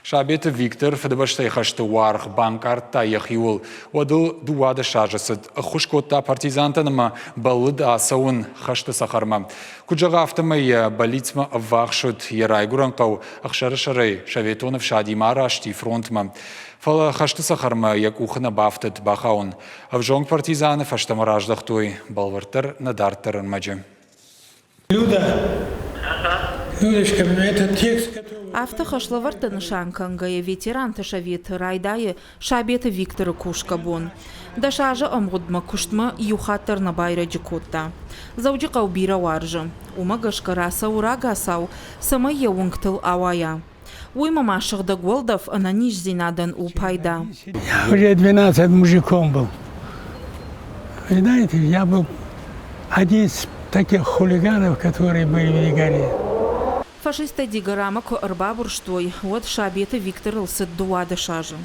Сабеты Виктор Фыдыбӕстӕйы хӕсты уаргъ банкъардта йӕхиуыл. Уӕд ыл 12 азы цыд. Ӕххуыс кодта партизантӕн ӕмӕ бӕллыд ацӕуын хӕсты цӕхӕрмӕ. Куыд зӕгъы, афтӕмӕй йӕ бӕллицмӕ ӕввахс уыд йӕ райгуырӕн хъӕу Ӕхсӕрысӕрӕй Советон ӕфсадимӕ арасти фронтмӕ. Фӕлӕ хӕсты цӕхӕрмӕ йӕ къухы нӕ бафтыд бахауын. Ӕвзонг партизаны фӕстӕмӕ раздӕхтой, бӕлвырддӕр нӕ дарддӕр ӕрмӕджы. Люда, Людочка, этот текст, Афтӕ хӕслӕвӕрдтӕ нысан кӕнгӕйӕ ветеранты советы райдайы Сабеты Викторы кусгӕ бон. 10 азы ӕмгъуыдмӕ куыстмӕ иу хатт дӕр нӕ байрӕджы кодта. Дзӕуджыхъӕу бирӕ уарзы. Уымӕ гӕсгӕ рацӕуы рагацау, цӕмӕй йӕ уынгтыл ауайа. Уыимӕ ма сыгъдӕг уӕлдӕф ӕнӕниздзинадӕн у пайда. Я уже 12 мужиком был. Вы знаете, я был один из таких хулиганов, которые были в Дигоре. Фашисттӕ Дигорамӕ куы ӕрбабырстой, уӕд Сабеты Викторыл цыд 12 азы.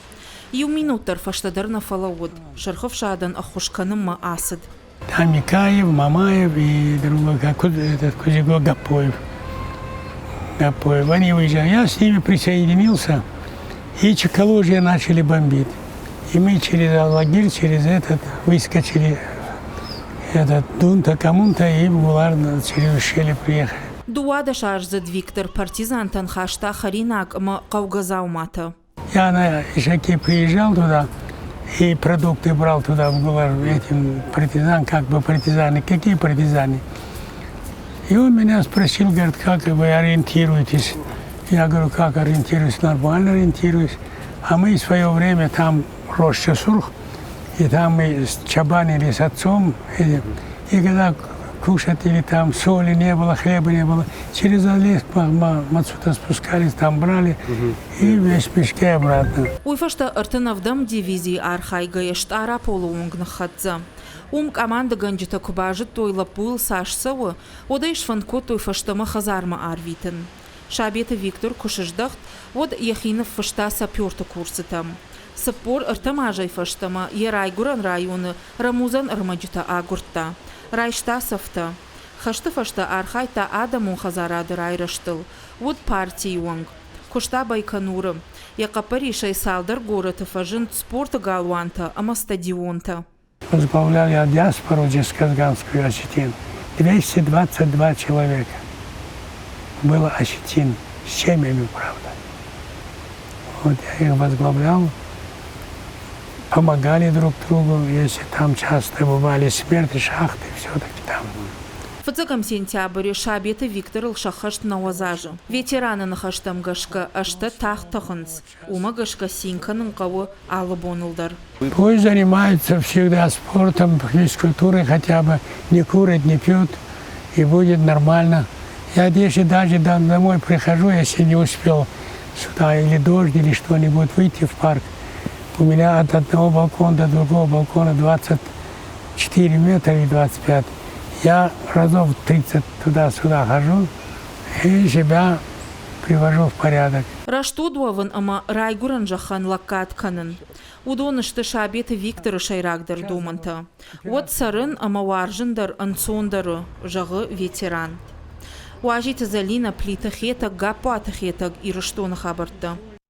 Иу минут дӕр фӕстӕдӕр нӕ фӕлӕууыд, Сырх ӕфсадӕн ӕххуыс кӕнынмӕ ацыд. Там Микаев, Мамаев и другой, этот Кузиго Гапоев. Гапоев. Они уезжали. Я с ними присоединился, и Чекалужье начали бомбить. И мы через лагерь, через этот выскочили, этот Дунта, Коммунта, и в Гулар через ущелье приехали. 12-аздзыд Виктор партизантӕн хаста хӕринаг ӕмӕ хъӕугӕ дзауматӕ. Я на ишаке приезжал туда и продукты брал туда в Гулар, этим партизан, как бы партизаны, какие партизаны. И он меня спросил, говорит, как вы ориентируетесь? Я говорю, как ориентируюсь? Нормально ориентируюсь. А мы в свое время там роща Сурх, и там мы чабанили с отцом. И когда кушать или там соли не было, хлеба не было, через лес мы отсюда спускались, там брали и весь мешки обратно. Уый фӕстӕ 37 дивизийы архайгӕйӕ Стъараполы онг ныххӕццӕ. Уым къамандыгӕнджытӕ куы базыдтой, лӕппуйыл цас цӕуы, уӕд ӕй сфӕнд кодтой фӕстӕмӕ хӕдзармӕ арвитын. Сабеты Виктор куы сыздӕхт, уӕд йӕхи ныффыста саперты курсытӕм. 43 азӕй фӕстӕмӕ йӕ райгуырӕн районы рӕмудзӕн ӕрмӕджытӕ агуырдта. Райста цӕфтӕ. Хӕсты фӕстӕ архайдта адӕмон хӕдзарады райрӕзтыл. Уыд партийы уӕнг. Куыста Байконуры. Йӕ хъӕппӕрисӕй цалдӕр горӕты фӕзынд спорты галуантӕ ӕмӕ стадионтӕ. Возглавлял я диаспору Джезказганскую осетин. 222 человека было осетин, с семьями, правда. Вот я их возглавлял, помогали друг другу, если там часто бывали смерти, шахты, все-таки там. Фыццӕгӕм сентябры Сабеты Викторыл сӕххӕст 90 азы. Ветераны ныхӕстӕм гӕсгӕ, ӕзтӕ тагъд тӕхынц. Уымӕ гӕсгӕ цин кӕнын хъӕуы алы боныл дӕр. Пусть занимается всегда спортом, физкультурой хотя бы, не курит, не пьет, и будет нормально. Я если даже домой прихожу, если не успел сюда или дождь, или что-нибудь выйти в парк, у меня от одного балкона до другого балкона 24 метра и 25. Я разов 30 туда-сюда хожу и себя привожу в порядок. Рӕстуд уӕвын ӕмӕ райгуырӕн зӕххӕн лӕггад кӕнын. Уыдон сты Сабеты Викторы сӕйрагдӕр домӕнтӕ. Уӕд цӕрын ӕмӕ уарзын дӕр ӕнцондӕр у, зӕгъы ветеран. Уазиты Зӕлинӕ, Плиты Хетӕг, Гаппуаты Хетӕг, Ирыстоны хабӕрттӕ.